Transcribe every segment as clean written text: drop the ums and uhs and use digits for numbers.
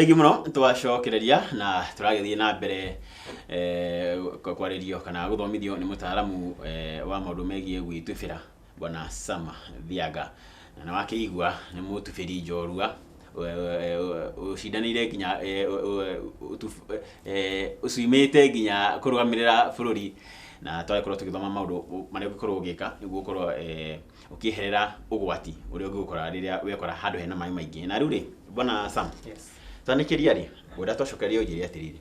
Thengiũ mũno, twacokereria na tũragĩthiĩ na mbere kwarĩrio kana gũthomithio nĩ mũtaaramu wa maũndũ megiĩ gwĩtubĩra, Bwana Sama Thianga. Na nĩ wakĩigua nĩ mũtubĩri njorua ũcindanĩire nginya ũcimĩte nginya kũrũgamĩrĩra bũrũri, na twagĩkorwo tũgĩthoma maũndũ marĩa ũngĩkorwo ũgĩka nĩguo ũkorwo ũkĩeherera ũgwati ũrĩa ũngĩgũkora rĩrĩa wekora handũ hena maĩ maingĩ. Na rĩu rĩ, Bwana Sam, Yes. twanĩkĩria rĩ, ngwenda twacokeria ũnjĩre atĩrĩrĩ,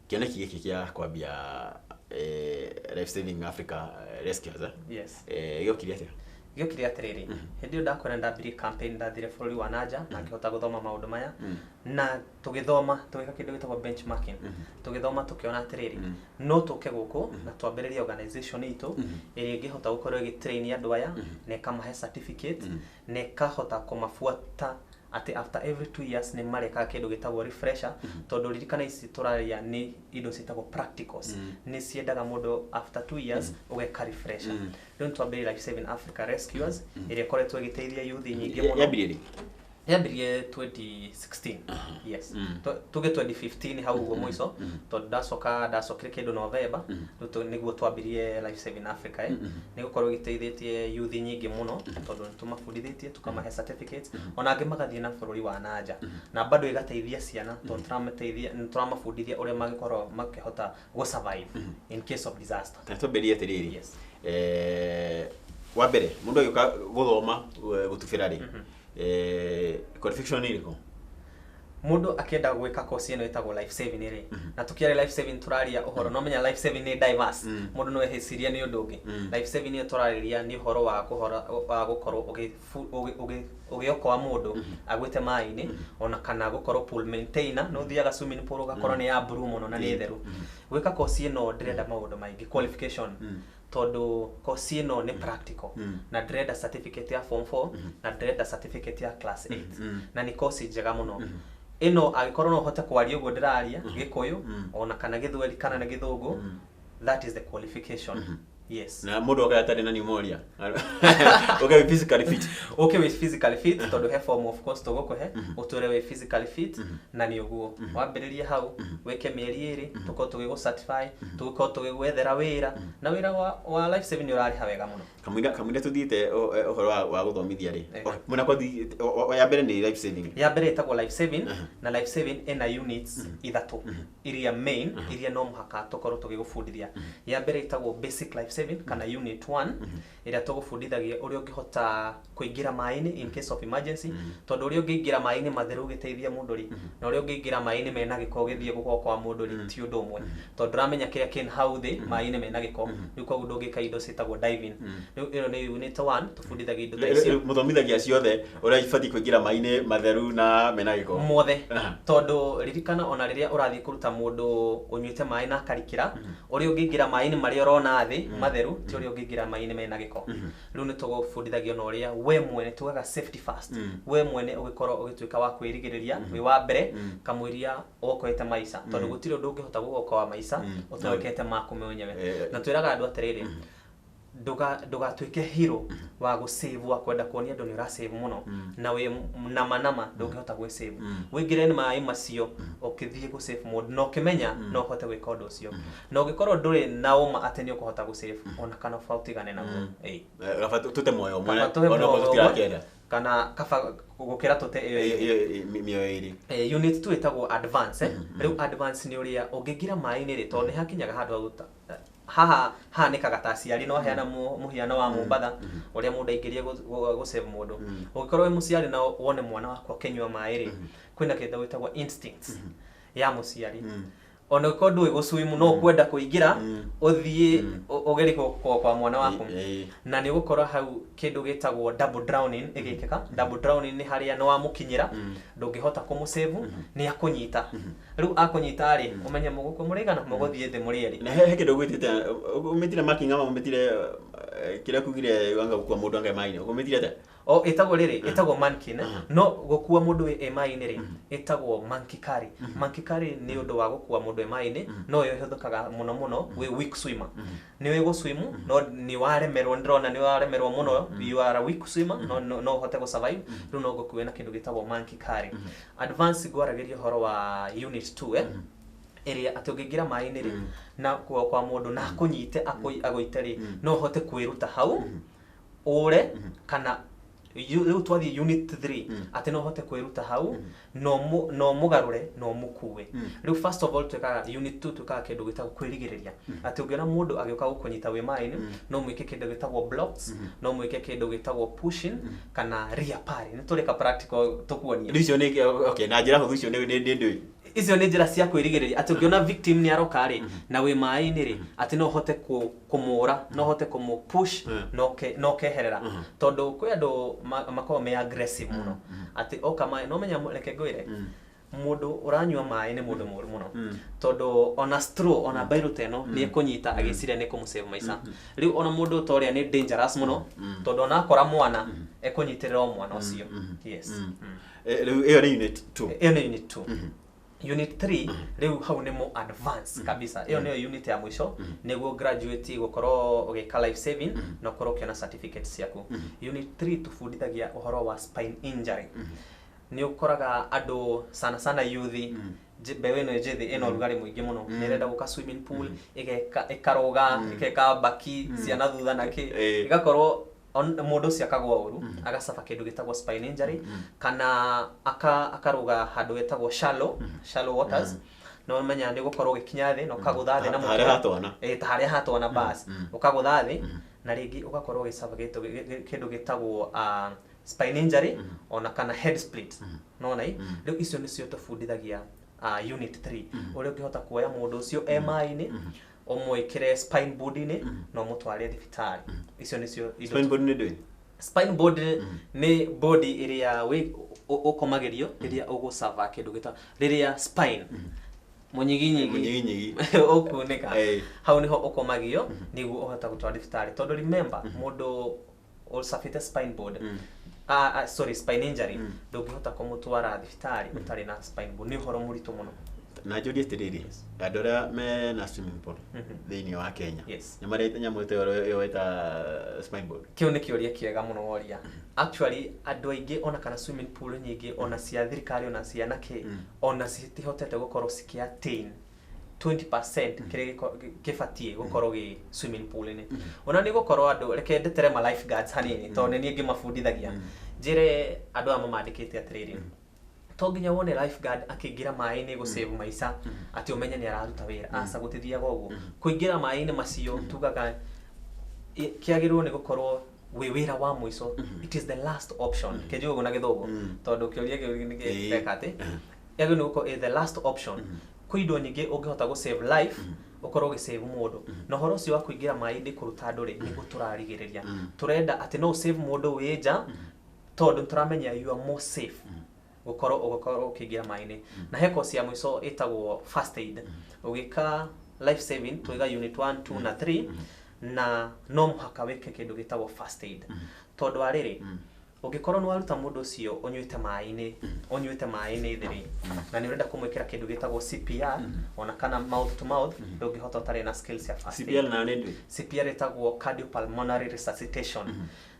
kĩoneki gĩkĩ kĩa kwambia Life Saving Africa Rescuers, Yes. Gĩokire atĩa? Gĩokire atĩrĩrĩ, hĩndĩ ĩyo ndakwĩra ndambirie campaign, ndathire bũrũri wa nanja na ngĩhota gũthoma maũndũ maya, na tũgĩthoma tũgĩka kĩndũ gĩtagwo benchmarking. Tũgĩthoma tũkĩona atĩrĩrĩ, no tũke gũkũ na twambĩrĩrie organization itũ ĩrĩa ĩngĩhota gũkorwo ĩgĩtrain andũ aya na ĩkamahe certificate na ĩkahota kũmabuata atĩ after every 2 years nĩ marekaga kĩndũ gĩtagwo refresher, tondũ ririkana ici tũraria nĩ indo ciĩtagwo practicals, nĩ ciendaga mũndũ after 2 years ũgeka refresher. Rĩu nĩ twambĩrĩrie Life Saving Africa Rescuers ĩrĩa ĩkoretwo ĩgĩteithia youth nyingĩ mũno. Yambirie rĩ? Yambirie 2016, yes. Tuge 2015 hau ũguo mũico, tondũ ndacoka ndacokire kĩndũ November. Rĩu nĩguo twambirie Life Saving Africa, nĩ gũkorwo ĩgĩteithĩtie youth nyingĩ mũno, tondũ nĩ tũmabundithĩtie, tũkamahe certificates, ona angĩ magathiĩ na bũrũri wa nanja, na bado ĩgateithia ciana tondũ tũramateithia, nĩ tũramabundithia ũrĩa mangĩkorwo makĩhota gũ survive in case of disaster. Ta twambĩrĩrie atĩrĩrĩ, Yes. Wa mbere, mũndũ agĩũka gũthoma gũtubĩra rĩ, qualification nĩ ĩrĩkũ? Mũndũ akĩenda gwĩka course ĩno ĩtagwo life saving rĩ, na tũkĩaria life saving tũraria ũhoro, no menya life saving nĩ diverse, mũndũ no ehĩcirie nĩ ũndũ ũngĩ. Life saving ĩyo tũrarĩria nĩ ũhoro wa kũhora wa gũkorwo ũgĩokoa mũndũ agwĩte maĩ-inĩ, ona kana gũkorwo pool maintainer, no ũthiaga swimming pool ũgakora nĩ ya blue mũno na nĩ theru. Gwĩka course ĩno ndĩrenda maũndũ maingĩ, qualification, tondũ course ĩno nĩ practical, na ndĩrenda certificate ya form 4 na ndĩrenda certificate ya class 8, na nĩ course njega mũno ĩno angĩkorwo no ũhote kwaria ũguo ndĩraria Gĩkũyũ ona kana Gĩthweri kana nĩ Gĩthũngũ. That is the qualification, yes. Na mũndũ oka atarĩ na pneumonia, okay, physically fit? Okay, wĩ physically fit, tondũ he form of course tũgũkũhe ũtũre wĩ physically fit, na nĩ ũguo wambĩrĩrie hau wĩke mĩeri 2, tũkorwo tũgĩgũ certify, tũgĩkorwo tũgĩgwethera wĩra, na wĩra wa life saving nĩ ũrarĩha wega mũno. Kamũira tũthiĩte ũhoro wa gũthomithia rĩ, mwena kwathi ya mbere nĩ life saving. Ya mbere ĩtagwo life saving, na life saving ĩna units ithatũ iria main, iria no mũhaka tũkorwo tũgĩgũbundithia. Ya mbere ĩtagwo basic life saving kana unit 1, ĩrĩa tũgũbundithagia ũrĩa ũngĩhota kũingĩra maĩ-inĩ in case of emergency, tondũ ũrĩa ũngĩingĩra maĩ-inĩ matheru ũgĩteithia mũndũ rĩ, na ũrĩa ũngĩingĩra maĩ-inĩ mena gĩko ũgĩthiĩ gũkoa mũndũ rĩ, ti ũndũ ũmwe, tondũ ndũramenya kĩrĩa kĩ hau thĩ maĩ-inĩ mena gĩko. Rĩu koguo ndũngĩka indo ciĩtagwo diving. Rĩu ĩyo nĩ unit 1, tũbundithagia indo ta icio. Mũthomithagia ciothe, ũrĩa ibatiĩ kũingĩra maĩ-inĩ matheru na mena gĩko? Mothe, tondũ ririkana ona rĩrĩa ũrathiĩ kũruta mũndũ ũnyuĩte maĩ na akarikĩra, ũrĩa ũngĩingĩra maĩ-inĩ marĩa ũrona thĩ matheru ti ũrĩa ũngĩingĩra maĩ-inĩ mena gĩko. Rĩu nĩ tũgũbundithagia ona ũrĩa we mwene, tugaga safety first, we mwene ũgĩkorwo ũgĩtuĩka wa kwĩrigĩrĩria wĩ wa mbere kamũiria wokoete maica, tondũ gũtirĩ ũndũ ũngĩhota gũgokoa maica ũtoekete maku mwenyewe. Na twĩraga andũ atĩrĩrĩ, ndũgatuĩke hero wa gũ-save, wa kwenda kuonia andũ nĩ ũra-save mũno, na wĩ nama nama ndũngĩhota gwĩ-save. Wĩingĩre nĩ maĩ macio ũkĩthiĩ gũ-save mũndũ na ũkĩmenya no ũhote gwĩka ũndũ ũcio, na ũngĩkorwo ndũrĩ na ũma atĩ nĩ ũkũhota gũ-save, ona kana ũba ũtigane naguo. Ĩĩ. Gaba tũte muoyo ũmwe. Kaba tũhe ona muoyo okorwo ũmwe, tũtirakĩenda. Kana kaba gũkĩra tũte ĩyo ĩngĩ. Mĩoyo ĩrĩ. Unit 2 ĩtagwo advance. Rĩu advance nĩ ũrĩa ũngĩingĩra maĩ-inĩ rĩ, tondũ nĩ hakinyaga handũ hau haha hanĩkaga ta aciari no heana mũhiano wa Mombatha ũrĩa mũndũ aingĩrie gũ-save mũndũ. Ũngĩkorwo wĩ mũciari na wone mwana waku akĩnyua maĩ rĩ, kwĩna kĩndũ gĩtagwo instincts ya mũciari. Ona ũngĩkorwo ndũĩ gũswim, no ũkwenda kũingĩra ũthiĩ ũgerie kwa mwana waku, na nĩ ũgũkora hau kĩndũ gĩtagwo double drowning ĩgĩkĩka. Double drowning nĩ harĩa nĩ wamũkinyĩra, ndũngĩhota kũmũsave, nĩ akũnyita. Rĩu akũnyita rĩ, ũmenye mũgũkua mũrĩigana, mũgũthiĩ thĩ mũrĩ erĩ. Na he kĩndũ ũgwĩtĩte, ũmĩtire making ama ũmĩtire kĩrĩa kugire anga gũkua mũndũ anga maĩ-inĩ, ũmĩtire atĩa? O ĩtagwo rĩrĩ, ĩtagwo mannequin, no gũkua mũndũ ĩ maĩ-inĩ rĩ, ĩtagwo monkey carry. Monkey carry nĩ ũndũ wa gũkua mũndũ ĩ maĩ-inĩ, no ĩyo ĩhũthĩkaga mũno mũno wĩ weak swimmer. Nĩ wĩ gũswim no nĩ waremerwo, ndĩrona nĩ waremerwo mũno, you are a weak swimmer, no ũhote gũ survive, rĩu no ngũkue na kĩndũ gĩtagwo monkey carry. Advance ngwaragĩria ũhoro wa unit 2, ĩrĩa atĩ ũngĩingĩra maĩ-inĩ rĩ, na guoko kwa mũndũ na akũnyite agũite rĩ, no ũhote kwĩruta hau ũre, kana rĩu twathiĩ unit 3, atĩ no ũhote kwĩruta hau no mũgarũre no mũkue. Rĩu first of all twĩkaga unit 2, twĩkaga kĩndũ gĩtagwo kwĩrigĩrĩria, atĩ ũngĩona mũndũ agĩũka gũkũnyita wĩ maĩ-inĩ, no mwĩke kĩndũ gĩtagwo blocks, no mwĩke kĩndũ gĩtagwo pushing kana rear parry. Nĩ tũrĩka practical tũkuonie. Rĩu icio nĩ okay, na njĩra hũthũ, icio nĩ ndũĩ. Icio nĩ njĩra cia kwĩrigĩrĩria atĩ ũngĩona victim nĩ aroka rĩ, na wĩ maĩ-inĩ rĩ, atĩ no ũhote kũmũra, no ũhote kũmũ-push na ũkeherera, tondũ kwĩ andũ makoragwo me aggressive mũno, atĩ oka maĩ no menya. Reke ngwĩre, mũndũ ũranyua maĩ nĩ mũndũ mũru mũno, tondũ ona straw, ona bairo ta ĩno nĩ ekũnyita agĩciria nĩ kũmũsave maica. Rĩu ona mũndũ ta ũrĩa nĩ dangerous mũno, tondũ ona akora mwana ekũnyitĩrĩra o mwana ũcio. Yes. Rĩu ĩyo nĩ unit 2? Ĩyo nĩ unit 2. Unit 3 rĩu hau nĩ mo advance kabisa. Ĩyo nĩyo unit ya mũico nĩguo graduate gũkorwo ũgĩka life saving na ũkorwo ũkĩona certificate ciaku. Unit 3 tũbundithagia ũhoro wa spine injury. Nĩ ũkoraga andũ sana sana youth, mbeũ ĩno njĩthĩ ĩna ũrugarĩ mũingĩ mũno, nĩ ĩrenda gũka swimming pool, ĩgeka ĩkarũga, ĩgeka mbaki ciana thutha na kĩ, ĩgakorwo mũndũ ũcio akagwa ũru, agacaba kĩndũ gĩtagwo spine injury, kana akarũga handũ hetagwo shallow waters, no menya nĩ gũkorwo ũgĩkinya thĩ na ũkagũtha thĩ na Ta harĩa mũtwe. hatwana. Ĩ, ta harĩa hatwana bas, ũkagũtha thĩ na rĩngĩ ũgakorwo ũgĩcaba kĩndũ gĩtagwo spine injury ona kana head split. Nona ĩ, rĩu icio nĩcio tũbundithagia unit 3, ũrĩa ũngĩhota kuoya mũndũ ũcio e maĩ-inĩ, ũmwĩkĩre spine board-inĩ na ũmũtware thibitarĩ. Icio nĩcio indo. Spine board nĩ ndũĩ? Spine board nĩ board ĩrĩa ũkomagĩrio rĩrĩa ũgũcaba kĩndũ gĩta rĩrĩa spine mũnyiginyigi Mũnyiginyigi. ũkunĩka. Hau nĩho ũkomagio nĩguo ũhota gũtwara thibitarĩ, tondũ remember, mũndũ ũcabĩte spine board, sorry, spine injury, ndũngĩhota kũmũtwara thibitarĩ ũtarĩ na spine board. Nĩ ũhoro mũritũ mũno. Na njũrie atĩrĩrĩ, andũ arĩa mena swimming pool thĩinĩ wa Kenya nĩ marĩte nyamũ ta ĩyo weta spine board? Kĩu nĩ kĩũria kĩega mũno woria. Actually andũ aingĩ, ona kana swimming pool nyingĩ, ona cia thirikari, ona cia nakĩ, ona citihotete gũkorwo cikĩ attain 20% kĩrĩa gĩbatiĩ gũkorwo gĩ swimming pool-inĩ. Ona nĩ gũkorwo andũ, reke ndetere ma lifeguards hanini, tondũ nĩ niĩ ngĩmabundithagia, njĩre andũ aya mamandĩkĩte atĩrĩrĩ, to nginya wone lifeguard akĩingĩra maĩ-inĩ gũsave maica atĩ ũmenye nĩ araruta wĩra. Aca, gũtithiaga ũguo. Kũingĩra maĩ-inĩ macio tugaga kĩagĩrĩirwo nĩ gũkorwo wĩ wĩra wa mũico. It is the last option, kĩnjuga ũguo na Gĩthũngũ, tondũ kĩũria kĩu nĩ gĩteka atĩ yagĩrĩirwo nĩ gũkorwo ĩ the last option. Kwĩ indo nyingĩ ũngĩhota gũ save life, ũkorwo ũgĩ save mũndũ. Na ũhoro ũcio wa kũingĩra maĩ-inĩ kũruta andũ rĩ, nĩguo tũrarigĩrĩria. Tũrenda atĩ no save mũndũ wĩ nja, tondũ nĩtũramenya you are more safe gũkorwo ũgũkorwo ũkĩingĩra maĩ-inĩ. Na he course ya mũico ĩtagwo first aid. Ũgĩka life saving twiga unit 1, 2 na 3, na no mũhaka wĩke kĩndũ gĩtagwo first aid, tondũ wa rĩrĩ, ũngĩkorwo nĩ waruta mũndũ ũcio ũnyuĩte maĩ-inĩ thĩ rĩ, na nĩ ũrenda kũmwĩkĩra kĩndũ gĩtagwo CPR ona kana mouth to mouth, ndũngĩhota ũtarĩ na skills ya first aid. CPR nayo nĩ ndũĩ? CPR ĩtagwo cardiopulmonary resuscitation.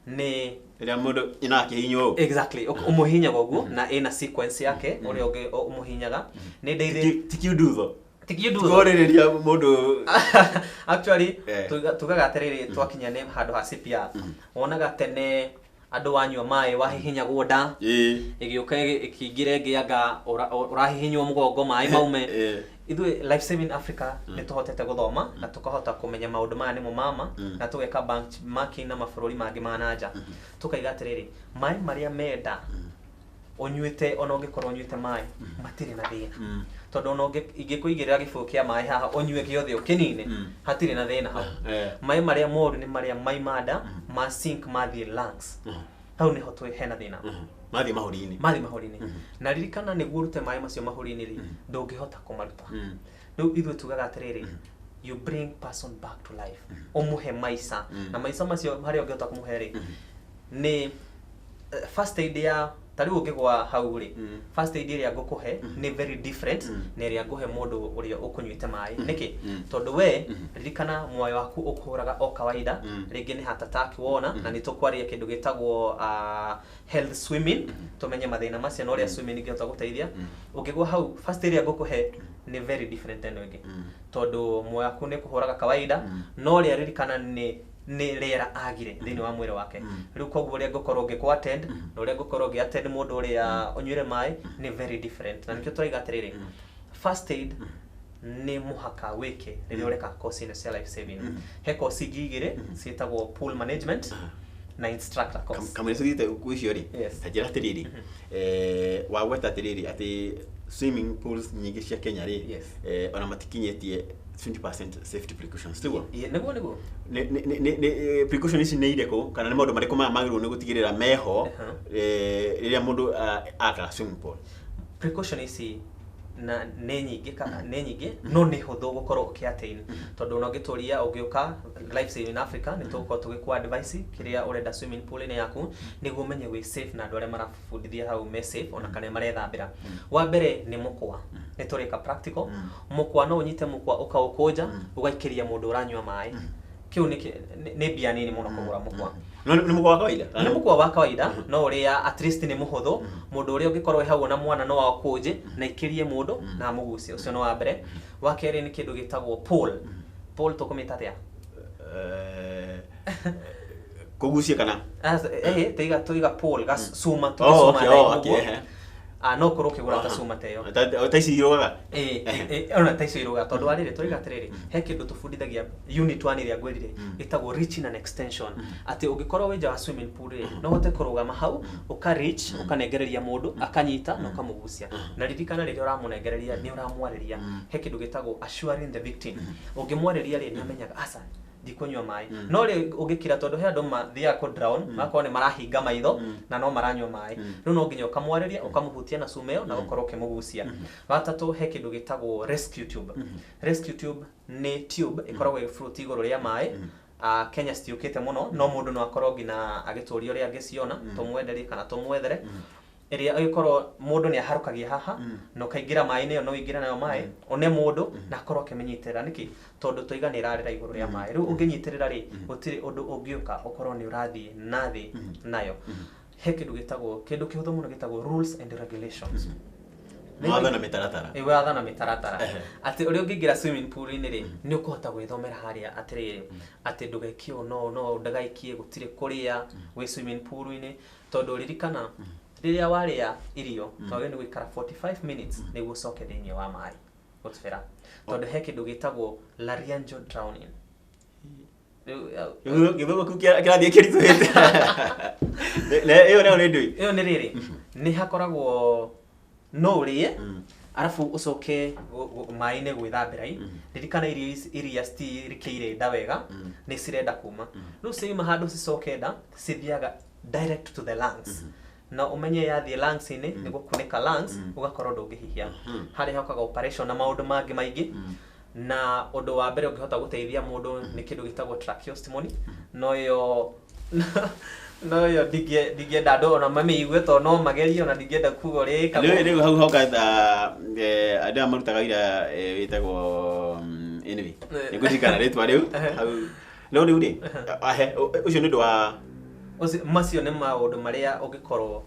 Nĩ Rĩrĩa mũndũ ina akĩhihinywo ũũ. Exactly, ũmũhihinyaga ũguo na ĩna sequence yake ũrĩa ũngĩ ũmũhihinyaga nĩ ndeithĩ. Ti kiundutho? Ti kiundutho. Kũrĩrĩria mũndũ. Actually tugaga atĩrĩrĩ, twakinya nĩ handũ ha CPR, wonaga tene andũ wanyua maĩ wahihinyagwo nda, ĩgĩũka ĩkĩingĩra ĩngĩ, anga ũrahihinywo mũgongo maĩ maume. Ithuĩ Life Saving Africa nĩ tũhotete gũthoma na tũkahota kũmenya maũndũ maya nĩmo mama, na tũgeka benchmarking na mabũrũri mangĩ ma nanja, tũkaiga atĩrĩrĩ, maĩ marĩa menda ũnyuĩte, ona ũngĩkorwo ũnyuĩte maĩ matirĩ na thĩna, tondũ ona ingĩkũigĩrĩra gĩbũyũ kĩa maĩ haha ũnyue gĩothe ũkĩnine, hatirĩ na thĩna hau. Maĩ marĩa moru nĩ marĩa maima nda, ma sink mathiĩ lungs, hau nĩho twĩ hena thĩna. Mathiĩ mahũri-inĩ. Mathiĩ mahũri-inĩ. Na ririkana, nĩguo ũrute maĩ macio mahũri-inĩ rĩ, ndũngĩhota kũmaruta. Rĩu ithuĩ tugaga atĩrĩrĩ, you bring person back to life, ũmũhe maica, na maica macio harĩa ũngĩhota kũmũhe rĩ, nĩ First aid ya ta rĩu ũngĩgwa hau rĩ, first aid ĩrĩa ngũkũhe nĩ very different na ĩrĩa ngũhe mũndũ ũrĩa ũkũnyuĩte maĩ. Nĩkĩ? Tondũ we ririkana muoyo waku ũkũhũraga o kawaida, rĩngĩ nĩ heart attack wona, na nĩ tũkwaria kĩndũ gĩtagwo health swimming, tũmenye mathĩna macio na ũrĩa swimming ingĩhota gũteithia. Ũngĩgwa hau, first aid ĩrĩa ngũkũhe nĩ very different na ĩno ĩngĩ, tondũ muoyo waku nĩ kũhũraga kawaida, no ũrĩa ririkana nĩ rĩera agire thĩinĩ wa mwĩrĩ wake. Rĩu koguo ũrĩa ngũkorwo ngĩkũ attend na ũrĩa ngũkorwo ngĩ attend mũndũ ũrĩa ũnyuire maĩ nĩ very different. Na nĩkĩo tũraiga atĩrĩrĩ, first aid nĩ mũhaka wĩke rĩrĩa ũreka course ĩno cia life saving. He course ingĩ igĩrĩ ciĩtagwo pool management na instructor course. Kamũira tũthiĩte icio rĩ, ta njĩra atĩrĩrĩ, wagweta atĩrĩrĩ atĩ swimming pools nyingĩ cia Kenya rĩ, ona matikinyĩtie 20% safety precautions, tiguo? Ĩĩ, nĩguo. Nĩ precaution ici nĩ irĩkũ, kana nĩ maũndũ marĩkũ maya magĩrĩirwo nĩ gũtigĩrĩra meho rĩrĩa mũndũ aka swimming pool? Precaution ici na nĩ nyingĩ, kana nĩ nyingĩ, no nĩ hũthũ gũkorwo ũkĩ attain, tondũ ona ũngĩtũria ũngĩũka Life Saving Africa nĩ tũgũkorwo tũgĩkũ advice kĩrĩa ũrenda swimming pool-inĩ yaku nĩguo ũmenye wĩ safe na andũ arĩa marabundithia hau me safe ona kana marethambĩra. Wa mbere nĩ mũkwa. Nĩ tũrĩka practical. Mũkwa, no ũnyite mũkwa ũkaũkũnja ũgaikĩria mũndũ ũranyua maĩ. Kĩu nĩ mbia nini mũno kũgũra mũkwa. No nĩ mũkwa wa kawaida? Nĩ mũkwa wa kawaida, no ũrĩa at least nĩ mũhũthũ. Mũndũ ũrĩa ũngĩkorwo wĩ hau na mwana no aũkũnje na aikĩrie mũndũ na amũgucie. Ũcio nĩ wa mbere. Wa kerĩ nĩ kĩndũ gĩtagwo pole. Pole tũkũmĩta atĩa? Kũgucia kana? Tũiga pole gacuma, Oh, tũgĩcuma okay, okay, ũguo. No ũkorwo ũkĩgũra ta cuma ta ĩyo. Ta ici irũgaga? Ĩĩ, ona ta icio irũgaga, tondũ wa rĩrĩ tũiga atĩrĩrĩ, he kĩndũ tũbundithagia unit 1 ĩrĩa ngwĩrire ĩtagwo reaching an extension, atĩ ũngĩkorwo wĩ nja wa swimming pool rĩ, no ũhote kũrũgama hau ũka reach, ũkanengereria mũndũ akanyita na ũkamũgucia. Na ririkana rĩrĩa ũramũnengereria nĩ ũramwarĩria. He kĩndũ gĩtagwo assuring the victim. Ũngĩmwarĩria rĩ, nĩ amenyaga aca ndikũnyua maĩ. No rĩ ũngĩkira, tondũ he andũ mathiaga kũ drown, magakorwo nĩ marahinga maitho na no maranyua maĩ. Rĩu no nginya ũkamwarĩria, ũkamũhutia na cuma ĩyo na ũgakorwo ũkĩmũgucia. Gatatũ, he kĩndũ gĩtagwo rescue tube. Rescue tube nĩ tube ĩkoragwo ĩ float igũrũ rĩa maĩ. Kenya citiũkĩte mũno, no mũndũ no akorwo nginya agĩtũria ũrĩa angĩciona, tũmwenderie kana tũmwethere, ĩrĩa ĩgĩkorwo mũndũ nĩ aharũkagia haha na ũkaingĩra maĩ-inĩ ĩyo, no ũingĩre nayo maĩ one mũndũ na akorwo akĩmĩnyitĩrĩra. Nĩkĩ? Tondũ twaiga nĩ ĩrarĩra igũrũ rĩa maĩ. Rĩu ũngĩnyitĩrĩra rĩ, gũtirĩ ũndũ ũngĩũka ũkorwo nĩ ũrathiĩ na thĩ nayo. He kĩndũ gĩtagwo, kĩndũ kĩhũthũ mũno gĩtagwo rules and regulations. Mawatho na mĩtaratara. Ĩ, watho na mĩtaratara, atĩ ũrĩa ũngĩingĩra swimming pool-inĩ rĩ, nĩ ũkũhota gwĩthomera harĩa atĩrĩrĩ, atĩ ndũgekie ũũ, no ndagaikie, gũtirĩ kũrĩa wĩ swimming pool-inĩ, tondũ ririkana rĩrĩa warĩa irio twagĩrĩirwo nĩ gũikara 45 minutes nĩguo ũcoke thĩinĩ wa maĩ gũtubĩra, tondũ he kĩndũ gĩtagwo laryngeal drowning. Rĩu, Gĩthũngũ kĩu kĩrathiĩ kĩritũhĩte. Ĩyo nayo nĩ ndũĩ? Ĩyo nĩ rĩrĩ, nĩ hakoragwo no ũrĩe arabu ũcoke maĩ-inĩ gwĩthambĩra i. Ririkana irio ici iria citirikĩire nda wega nĩ cirenda kuma. Rĩu ciauma handũ cicoke nda, cithiaga direct to the lungs, na ũmenye yathiĩ lungs-inĩ nĩ gũkunĩka lungs, ũgakorwo ndũngĩhihia. Harĩa hokaga operation na maũndũ mangĩ maingĩ. Na ũndũ wa mbere ũngĩhota gũteithia mũndũ nĩ kĩndũ gĩtagwo tracheostomy, no ĩyo ndingĩenda andũ ona mamĩigue, tondũ no magerie, ona ndingĩenda kuga ũrĩa ĩkagwo. Rĩu hau hoka ta andũ aya marutaga wĩra wĩtagwo anyway, nĩngũririkana rĩtwa rĩu hau. No rĩu rĩ, ahe ũcio nĩ ũndũ wa Macio nĩ maũndũ marĩa ũngĩkorwo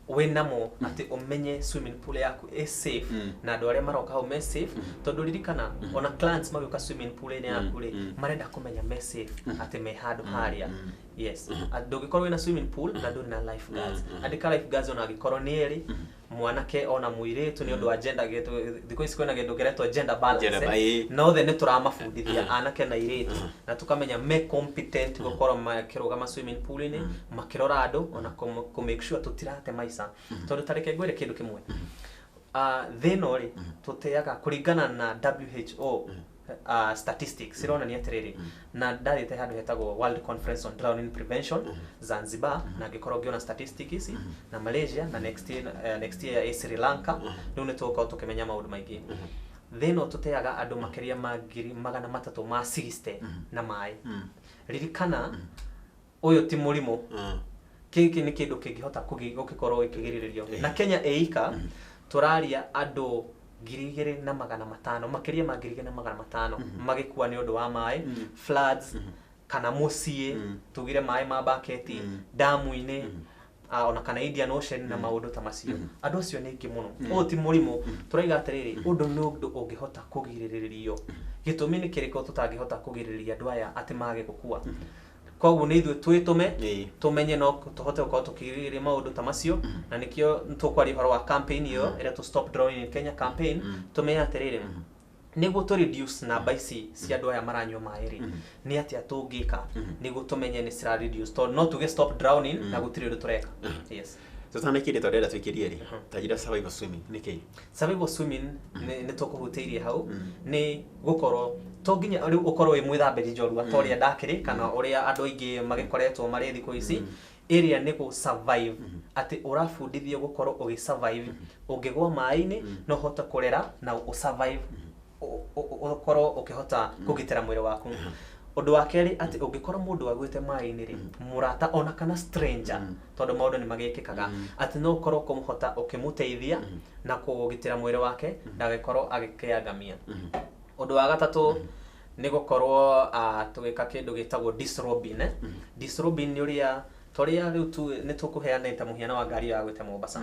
wĩ namo atĩ ũmenye swimming pool yaku ĩ safe na andũ arĩa maroka hau me safe, tondũ ririkana ona clients magĩũka swimming pool-inĩ yaku rĩ, marenda kũmenya me safe, atĩ me handũ harĩa. Yes. Ndũngĩkorwo wĩna swimming pool na ndũrĩ na lifeguards. Andĩka lifeguards ona angĩkorwo nĩ erĩ, mwanake ona mũirĩtu, nĩ ũndũ wa gender. Thikũ ici kwĩna kĩndũ kĩretwo gender balance, Gender eh. Na othe nĩ tũramabundithia, anake na airĩtu, na tũkamenya me competent gũkorwo makĩrũgama swimming pool-inĩ makĩrora andũ, ona kũ make sure tũtirate maica, tondũ ta reke ngwĩre kĩndũ kĩmwe. Thĩ ĩno rĩ, tũteaga kũringana na WHO statistics ironania atĩrĩrĩ, na ndathiĩte handũ hetagwo World Conference on Drowning Prevention Zanzibar, na ngĩkorwo ngĩona statistic ici na Malaysia na next year ĩ Sri Lanka. Rĩu nĩ tũgũkorwo tũkĩmenya maũndũ maingĩ. Thĩ ĩno tũteaga andũ makĩria ma 360,000 na maĩ. Ririkana ũyũ ti mũrimũ. Gĩkĩ nĩ kĩndũ kĩngĩhota gũgĩkorwo gĩkĩgirĩrĩrio. Na Kenya ĩika tũraria andũ 2,500, makĩria ma 2,500 magĩkua nĩ ũndũ wa maĩ, floods, kana mũciĩ, tugire maĩ ma baketi, damu-inĩ, ona kana Indian Ocean na maũndũ ta macio. Andũ acio nĩ aingĩ mũno. Ũyũ ti mũrimũ tũraiga atĩrĩrĩ, ũndũ nĩ ũndũ ũngĩhota kũgirĩrĩrio. Gĩtũmi nĩ kĩrĩkũ tũtangĩhota kũgirĩrĩria andũ aya atĩ mage gũkua? Koguo nĩ ithuĩ twĩtũme, tũmenye no tũhote gũkorwo tũkĩgirĩrĩria maũndũ ta macio, na nĩkĩo tũkwaria ũhoro wa campaign ĩyo ĩretwo Stop Drowning in Kenya campaign. Tũmenye atĩrĩrĩ, nĩguo tũ reduce namba ici cia andũ aya maranyua maĩ rĩ, nĩ atĩa tũngĩka nĩguo tũmenye nĩ cira reduce, tondũ no tuge stop drowning na gũtirĩ ũndũ tũreka. Yes. Tũtanakĩria tondũ ndĩrenda tũikĩrie rĩ, ta njĩra survival swimming nĩ kĩĩ? Survival swimming nĩ tũkũhutĩirie hau, nĩ gũkorwo to nginya rĩu ũkorwo wĩ mwĩthambĩri njorua ta ũrĩa ndakĩrĩ kana ũrĩa andũ aingĩ magĩkoretwo marĩ thikũ ici. Ĩrĩa nĩ gũ survive, atĩ ũrabundithio gũkorwo ũgĩ survive ũngĩgwa maĩ-inĩ, no ũhote kũrera na ũ survive, ũkorwo ũkĩhota kũgitĩra mwĩrĩ waku. Ũndũ wa kerĩ, atĩ ũngĩkorwo mũndũ agwĩte maĩ-inĩ rĩ, mũrata ona kana stranger, tondũ maũndũ nĩ magĩkĩkaga, atĩ no ũkorwo kũmũhota ũkĩmũteithia na kũgitĩra mwĩrĩ wake ndagĩkorwo agĩkĩangamia. Ũndũ wa gatatũ nĩ gũkorwo tũgĩka kĩndũ gĩtagwo disrobing. Disrobing nĩ ũrĩa torĩa rĩu tu nĩ tũkũheanĩte mũhiano wa ngari ya gwĩte Mombasa.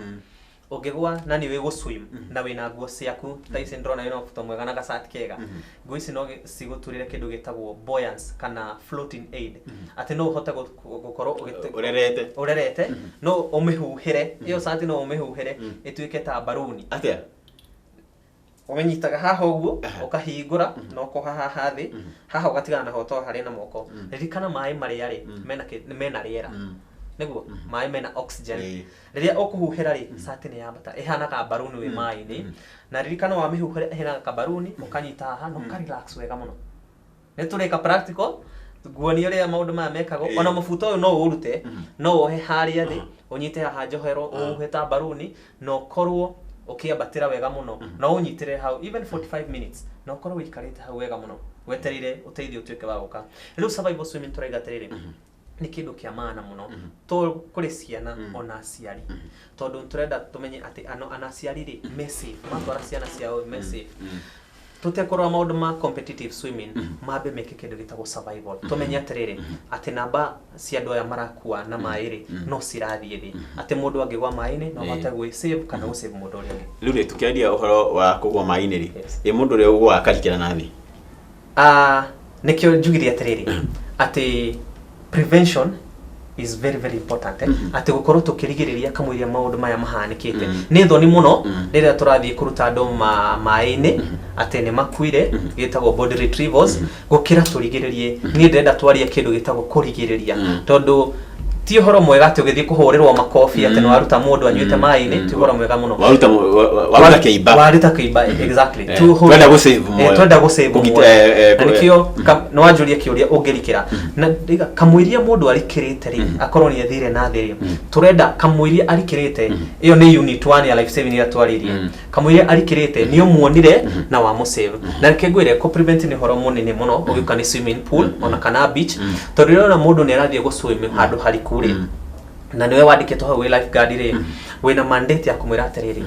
Ũngĩgwa na nĩ wĩ gũswim na wĩna nguo ciaku ta ici ndĩrona, wĩna mũbuto mwega na gacati kega, nguo ici no cigũturĩre kĩndũ gĩtagwo buoyance kana floating aid, atĩ no ũhote gũkorwo ũrerete. Ũrerete, no ũmĩhuhĩre ĩyo cati, no ũmĩhuhĩre ĩtuĩke ta mbaruni. Atĩa? Ũmĩnyitaga haha ũguo, ũkahingũra na ũkoha haha thĩ, haha ũgatigana naho to harĩ na moko. Ririkana maĩ marĩa rĩ mena rĩera, nĩguo maĩ mena oxygen. Rĩrĩa ũkũhuhĩra rĩ, cati nĩ yambata ĩhanaga mbaruni wĩ maĩ-inĩ. Na ririkana wamĩhuhĩra ĩhanaga kabaruni, ũkanyita haha na ũkarelax wega mũno. Nĩ tũrĩka practical nguonia ũrĩa maũndũ maya mekagwo. Ona mũbuto ũyũ no ũrute, no wohe harĩa thĩ, ũnyite haha njohero, ũhuhe ta mbaruni na ũkorwo ũkĩambatĩra wega mũno. No ũnyitĩre hau even 45 minutes na ũkorwo ũikarĩte hau wega mũno wetereire ũteithio ũtuĩke wa gũka. Rĩu survival swimming tũraiga atĩrĩrĩ, nĩ kĩndũ kĩa maana mũno to kũrĩ ciana ona aciari, tondũ tũrenda tũmenye atĩ ano ana aciari rĩ me safe matwara ciana ciao me safe, tũtekũrora maũndũ ma competitive swimming, mambe meke kĩndũ gĩtagwo survival. Tũmenye atĩrĩrĩ, atĩ namba cia andũ aya marakua na maĩ rĩ no cirathiĩ thĩ, atĩ mũndũ angĩgwa maĩ-inĩ no ahote gwĩ save kana gũ save mũndũ ũrĩa ũngĩ. Rĩu rĩ, tũkĩaria ũhoro wa kũgwa maĩ-inĩ rĩ, Yes. ĩ mũndũ ũrĩa ũgũaga akarikĩra na thĩ? Ah, nĩkĩo njugire atĩrĩrĩ, atĩ prevention is very very important, eh? Atĩ gũkorwo tũkĩrigĩrĩria kamũiria maũndũ maya mahanĩkĩte. Nĩ thoni mũno rĩrĩa tũrathiĩ kũruta andũ maĩ-inĩ atĩ nĩ makuire, gĩtagwo body retrievals, gũkĩra tũrigĩrĩrie. Niĩ ndĩrenda twarie kĩndũ gĩtagwo kũrigĩrĩria, tondũ ti ũhoro mwega atĩ ũgĩthiĩ kũhũrĩrwo makobi atĩ nĩ waruta mũndũ anyuĩte maĩ-inĩ. Ti ũhoro mwega mũno. Waruta kĩimba. Waruta kĩimba, exactly. Twenda gũ-save muoyo. Twenda gũ-save muoyo. Eh, Na nĩkĩo nĩ wanjũria kĩũria ũngĩrikĩra na ndiga kamũiria mũndũ arikĩrĩte rĩ, akorwo nĩ athire na thĩ rĩ, tũrenda kamũiria arikĩrĩte, ĩyo nĩ unit 1 ya life saving ĩrĩa twarĩrie. Kamũiria arikĩrĩte nĩ ũmuonire na wamũsave. Na reke ngwĩre, kũ prevent nĩ ũhoro mũnene mũno ũgĩũka nĩ swimming pool ona kana beach, tondũ rĩrĩa ũrona mũndũ nĩ arathiĩ gũ-swim handũ hariku rĩ, na nĩwe wandĩkĩtwo hau wĩ lifeguard rĩ, wĩna mandate ya kũmwĩra atĩrĩrĩ,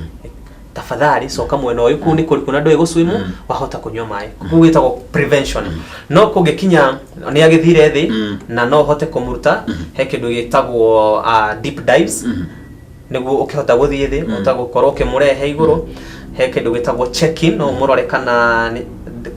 tafadhali coka mwena ũyũ, kũu nĩ kũriku na ndũĩ gũswim, wahota kũnyua maĩ. Kũu gwĩtagwo prevention. No kũngĩkinya nĩ agĩthire thĩ na no ũhote kũmũruta, he kĩndũ gĩtagwo deep dives, nĩguo ũkĩhota gũthiĩ thĩ, ũhota gũkorwo ũkĩmũrehe igũrũ. He kĩndũ gĩtagwo check in, no ũmũrore kana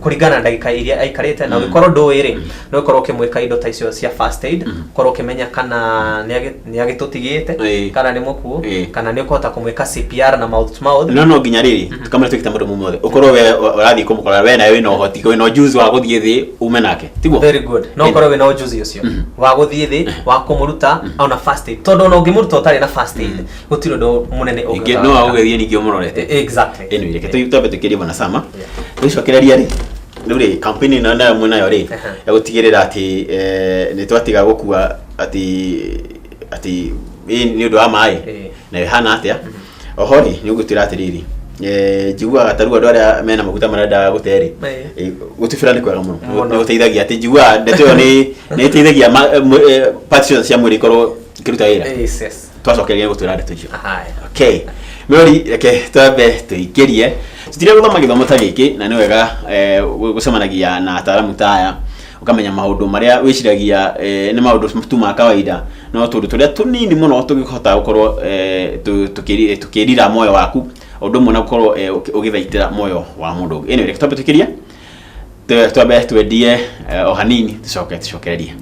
kũringana na ndagĩka iria aikarĩte. Na ũngĩkorwo ndũĩ rĩ, no ũkorwo ũkĩmwĩka indo ta icio cia first aid, ũkorwo ũkĩmenya kana nĩ agĩtũtigĩte kana nĩ mũkuũ, kana nĩ ũkũhota kũmwĩka CPR na mouth to mouth. No nginya rĩrĩ tukamenya twĩkĩte mũndũ mothe ũkorwo we ũrathiĩ kũmũkora, we nawe wĩna ũhoti, wĩna ujuzi wa gũthiĩ thĩ ume nake, tiguo? Very good. No ũkorwo wĩna ujuzi ũcio wa gũthiĩ thĩ wa kũmũruta ona first aid, tondũ ona ũngĩmũruta ũtarĩ na first aid gũtirĩ ũndũ mũnene Ningĩ ũngĩhota no gwĩka. agũgĩthiĩ ningĩ ũmũrorete. Exactly. Anyway, reke twambe tũkĩrie bwana Sama. Tũgĩcokereria rĩ, rĩu rĩ, campaign ĩno nayo mwĩnayo rĩ, ya gũtigĩrĩra atĩ nĩ twatiga gũkua atĩ ĩ nĩ ũndũ wa maĩ, na ĩhana atĩa? Oho rĩ, nĩ ũgũtwĩra atĩrĩrĩ, njiguaga ta rĩu andũ arĩa mena maguta marenda gũte rĩ, gũtubĩra nĩ kwega mũno. Mũno. Nĩ gũteithagia, atĩ njiguaga ndeto ĩyo nĩ ĩteithagia parts ciothe cia mwĩrĩ ikorwo Ikĩruta wĩra. Yes. Twacokeria gũtwĩra ndeto icio. Haya. Okay, Mĩrori, reke twambe tũingĩrie. Tũtire gũthoma gĩthomo ta gĩkĩ, na nĩ wega gũcemanagia na ataaramu ta aya, ũkamenya maũndũ marĩa wĩciragia nĩ maũndũ tu ma kawaida, no tũndũ tũrĩa tũnini mũno tũngĩhota gũkorwo tũkĩrira muoyo waku, o ũndũ ũmwe na gũkorwo ũgĩthaitĩra muoyo wa mũndũ ũngĩ. Anyway, reke twambe tũingĩrie, twambe twendie o hanini, tũcoke tũcokererie.